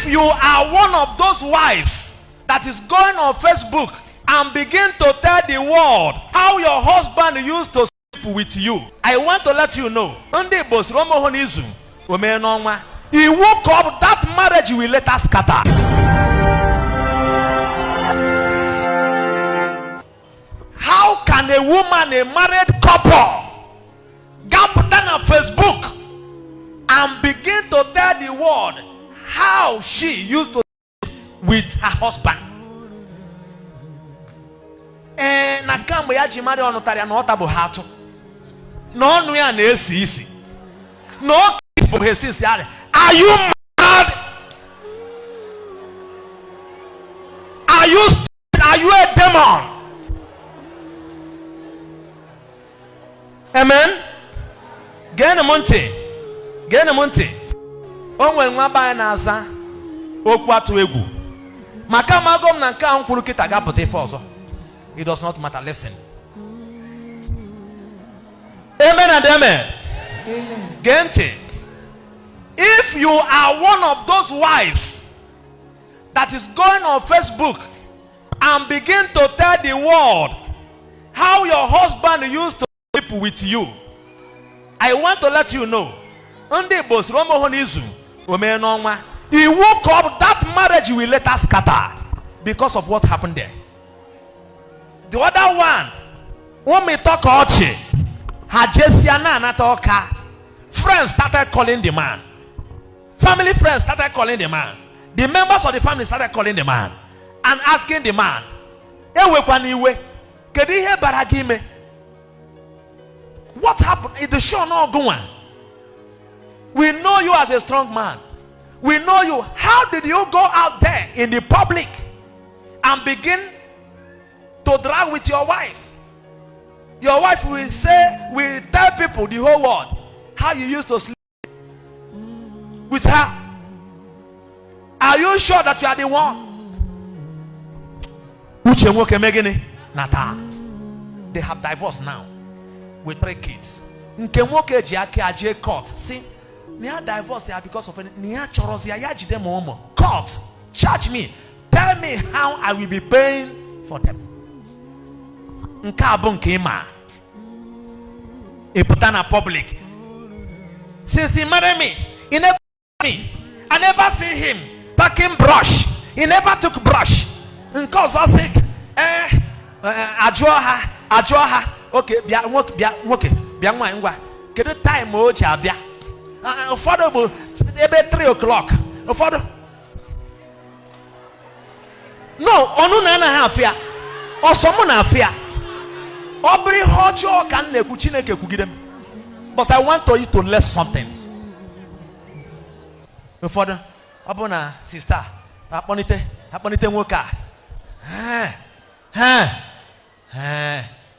If you are one of those wives that is going on Facebook and begin to tell the world how your husband used to sleep with you, I want to let you know, ndị Igbo siri ọmụhụ n'izu o mee n'ọnwa, iwu ka ọ bụ that marriage will later scatter. How can a woman, a married couple, gapụta na Facebook and begin to tell the world how she used to sleep with her husband? Ee, na kamgbe ya ji mara ọnụ tara ya na ọ tabụ ha atụ, na ọnụ ya na-esi isi, na ọ bụ ha esi isi arịa. Are you mad? Are you stupid? Are you a demon? Amen. Geenụ m ntị, geenụ m ntị. O nwere nwa be anyị na-aza okwu atụ egwu, maka amago m na nke a m kwuru kịta ga-apụta ife ọzọ. It does not matter. Listen. Amen and amen. Amen. Gee ntị. If you are one of those wives that is going on Facebook and begin to tell the world how your husband used to sleep with you, I want to let you know, ndị Igbo siri ọmụhụ n'izu o mee n'ọnwa, iwu ka ọ bụ that marriage will later scatter because of what happened there. The other one, ụmụ ka ọchị ha jesia na-anata ọka. Friends started calling the man. Family friends started calling the man. The members of the family started calling the man and asking the man, ewekwana iwe, kedu ihe bara gị ime? What happened? Is the show not going? We know you as a strong man. We know you. How did you go out there in the public and begin to drag with your wife? Your wife will say, will tell people, the whole world, how you used to sleep with her. Are you sure that you are the one? Uche nwoke mee gịnị? Nata. They have divorced now with 3 kids. Nke nwoke ji aka jee court si na ya divorce ya because of na ya chọrọzi ya, ya jide ma ụmụ. Court, charge me, tell me how I will be paying for them. Nke a bụ nke ịma. Ị pụta na public. Since he married me, he never me. I never see him taking brush. He never took brush. Nke ọzọ sị, ajụọ ha, oke bịa nwoke, bịa nwoke, bịa nwaanyị ngwa. Kedu time o ji abịa? Ụfọdụ bụ ebe 3 o'clock. Ụfọdụ no, ọnụ na anaghị afịa. Ọsọ mụ na afịa. Ọ bụrụ ihe ọjọọ ka m na-ekwu, Chineke kwugide m. But I want you to learn something. Ụfọdụ ọ bụ na sista akpọnite nwoke a.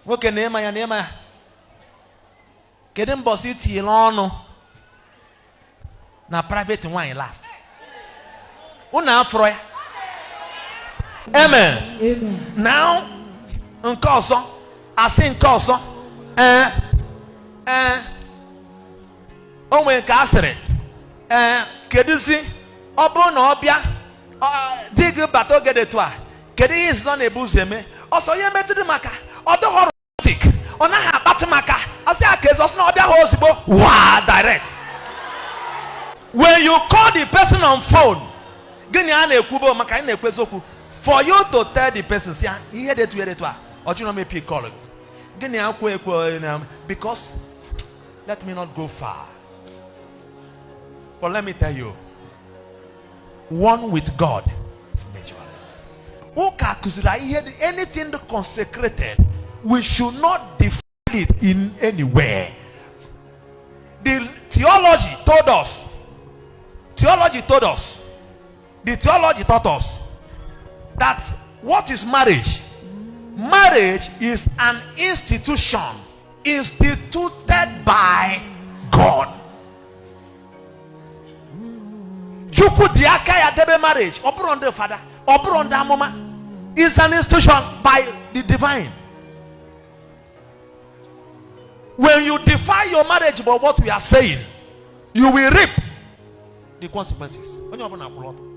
Nwoke na-ịma ya, na-ịma ya. Kedu mbọsị itinyere ọnụ na private nwaanyị last? Unu afụrọ ya. Amen. Amen. Now nke ọzọ asị nke ọzọ o nwere nke asịrị kedụzi ọ bụrụ na ọ bịa di gị bata oge dị etu a, kedu ihe izizi ọ na-ebu ụzọ eme? Ọsọ ihe metụrụ maka ọ dịghọ romantic, ọ naghị akpatụ maka asị aka eze, ọsọ na ọ bịa ha ozugbo waa direct. When you call the person on phone, gịnị a na-ekwubo maka anyị na-ekwu eziokwu? For you to tell the person si ihe dị etu ihe dị etu a, ọ chụrụ m epi call gị. Gịnị a kwu ekwu? Because let me not go far. But let me tell you, one with God is major. Ụka kụziri ihe dị, anything consecrated, we should not defile it in any way. The theology told us, the theology taught us that what is marriage? Marriage is an institution instituted by God. Chukwu dị aka ya debe marriage. Ọ bụrụ ndị fada, ọ bụrụ ndị amụma. Is an institution by the divine. When you defy your marriage by what we are saying, you will reap the consequences. Onye ọbụla kwụrụ ọtọ.